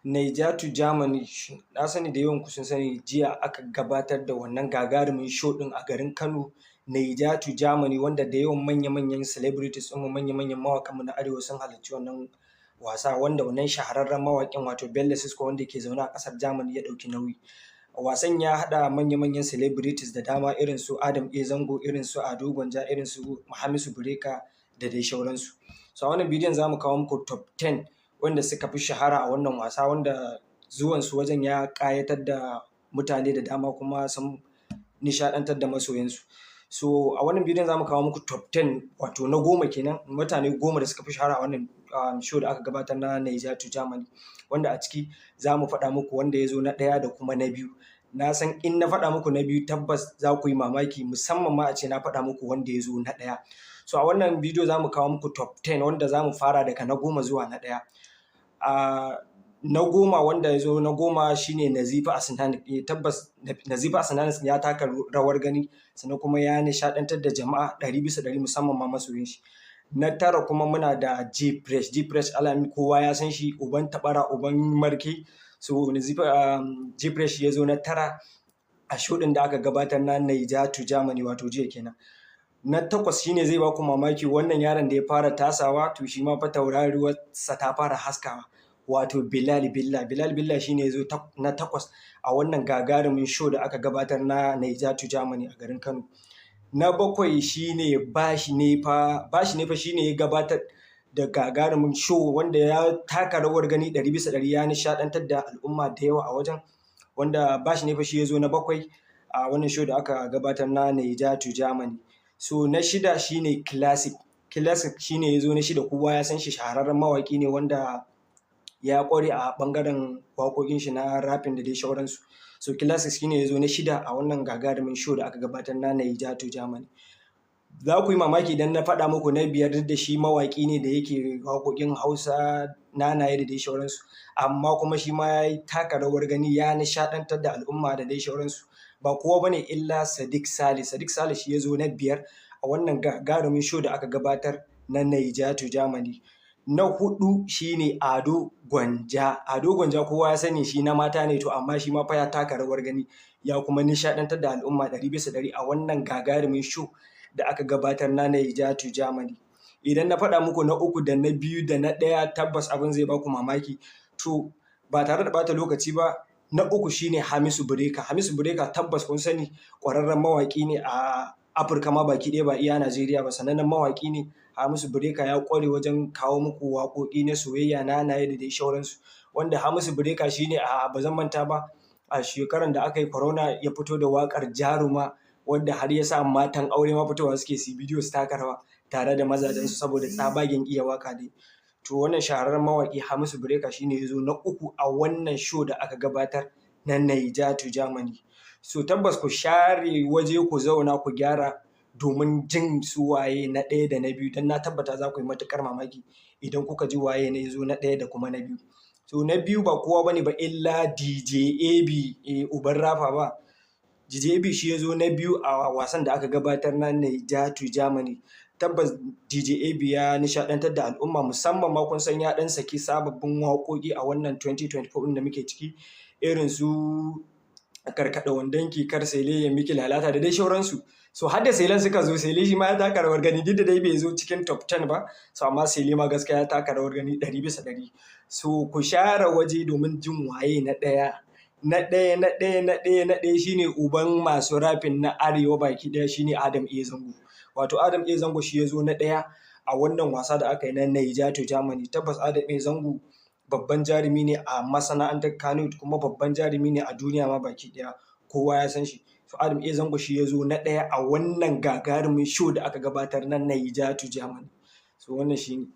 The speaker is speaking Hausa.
Naija to Germany, na sani da yawan ku sun sani, jiya aka gabatar da wannan gagarumin show ɗin a garin Kano, Naija to Germany, wanda da yawan manya-manyan celebrities ɗinmu, manya-manyan mawaƙanmu na Arewa sun halarci wannan wasa, wanda wannan shahararren mawaƙin, wato Bello Cisco, wanda ke zaune a ƙasar Germany, ya ɗauki nauyi. Wasan ya haɗa manya-manyan celebrities da dama irin su Adam A Zango, irin su Ado Gwanja, irin su Hamisu Breaker da dai sauransu. So a wannan bidiyon za mu kawo muku top 10 wanda suka fi shahara a wannan wasa, wanda zuwansu wajen ya ƙayatar da mutane da dama kuma sun nishaɗantar da masoyansu. So a wannan bidiyon za mu kawo muku top 10, wato na 10 kenan, mutane 10 da suka fi shahara a wannan show da aka gabatar na Naija to Germany, wanda a ciki za mu faɗa muku wanda ya zo na ɗaya da kuma na biyu. Na san in na faɗa muku na biyu, tabbas za ku yi mamaki, musamman ma a ce na faɗa muku wanda ya zo na ɗaya. So a wannan bidiyo za mu kawo muku top 10, wanda za mu fara daga na 10 zuwa na ɗaya. Na 10, wanda ya zo na 10 shine Nazifi Asnanic. Tabbas Nazifi Asnanic ya taka rawar gani, sannan kuma ya nishaɗantar da jama'a 100% musamman ma masoyan shi. Na tara kuma muna da G Fresh. G Fresh Alamin, kowa ya san shi, uban tabara, uban marke. So Nazifi G Fresh ya zo na tara a show ɗin da aka gabatar na Naija to Germany, wato jiya kenan. Na takwas shine zai baku mamaki, wannan yaron da ya fara tasawa, to shi ma fa tauraruwarsa ta fara haskawa, wato Bilal Billa. Bilal Billa shine ya zo na takwas a wannan gagarumin show da aka gabatar na Naija to Germany a garin Kano. Na bakwai shine Bashi Nefa. Bashi Nefa shine ya gabatar da gagarumin show wanda ya taka rawar gani 100%, ya nishaɗantar da al'umma da yawa a wajen, wanda Bashi Nefa shi ya zo na bakwai a wannan show da aka gabatar na Naija to Germany. So na shida shine Classic. Classic shine ya zo na shida, kowa ya san shi, shahararren mawaƙi ne wanda ya ƙware a ɓangaren waƙoƙin shi na rapping da dai sauransu. So Classic shine ya zo na shida a wannan gagarumin show da aka gabatar na Naija to Germany. Za ku yi mamaki idan na faɗa muku na biyar, duk da shi mawaƙi ne da yake waƙoƙin Hausa, nanaye da dai sauransu, amma kuma shi ma ya taka rawar gani, ya nishaɗantar da al'umma da dai sauransu. Ba kowa bane illa Sadiq Saleh. Sadiq Saleh shi ya zo na biyar a wannan gagarumin show da aka gabatar na Naija to Germany. Na huɗu shine Ado Gwanja. Ado Gwanja kowa ya sani shi na mata ne, to amma shi ma fa ya taka rawar gani, ya kuma nishaɗantar da al'umma 100% a wannan gagarumin show da aka gabatar na Naija to Germany. Idan na faɗa muku na uku da na biyu da na ɗaya, tabbas abin zai baku mamaki. To ba tare da ɓata lokaci ba, na uku shine Hamisu Breaker. Hamisu Breaker, tabbas kun sani, ƙwararren mawaƙi ne a Afirka ma baki ɗaya, ba iya Najeriya ba, sanannen mawaƙi ne. Hamisu Breaker ya ƙware wajen kawo muku waƙoƙi na soyayya, nanaye da dai sauransu. Wanda Hamisu Breaker shine a ba zan manta ba, a shekaran da aka yi corona ya fito da waƙar Jaruma, wanda har ya sa matan aure ma fitowa suke su yi bidiyo su taka rawa tare da mazajensu saboda tsabagen iya waƙa dai. To wannan shahararren mawaƙi Hamisu Breaker shine ya zo na uku a wannan show da aka gabatar na Naija to Germany. So tabbas ku share waje, ku zauna, ku gyara domin jin su waye na ɗaya da na biyu, don na tabbata za ku yi matuƙar mamaki idan kuka ji waye ne ya zo na ɗaya da kuma na biyu. So na biyu ba kowa bane ba illa DJ AB, uban rapper ba. DJ AB shi ya zo na biyu a wasan da aka gabatar na Naija to Germany. Tabbas DJ AB ya nishaɗantar da al'umma, musamman ma kun san ya ɗan saki sababbin waƙoƙi a wannan 2024 ɗin da muke ciki, irin su Karkaɗa Wandonki Kar Sele Ya Miki Lalata da dai sauransu. So har da Selen suka zo, Sele shi ma ya taka rawar gani, duk da dai bai zo cikin top 10 ba. So amma Sele ma gaskiya ya taka rawar gani 100%. So ku share waje domin jin waye na ɗaya. Na ɗaya, na ɗaya, na ɗaya, na ɗaya shine uban masu rapping na Arewa baki ɗaya, shine Adam A Zango. Wato Adam A Zango shi ya zo na ɗaya a wannan wasa da aka yi na Naija to Germany. Tabbas Adam A Zango babban jarumi ne a masana'antar Kannywood, kuma babban jarumi ne a duniya ma baki ɗaya. Kowa ya san shi. So Adam A Zango shi ya zo na ɗaya a wannan gagarumin show da aka gabatar na Naija to Germany. So wannan shine.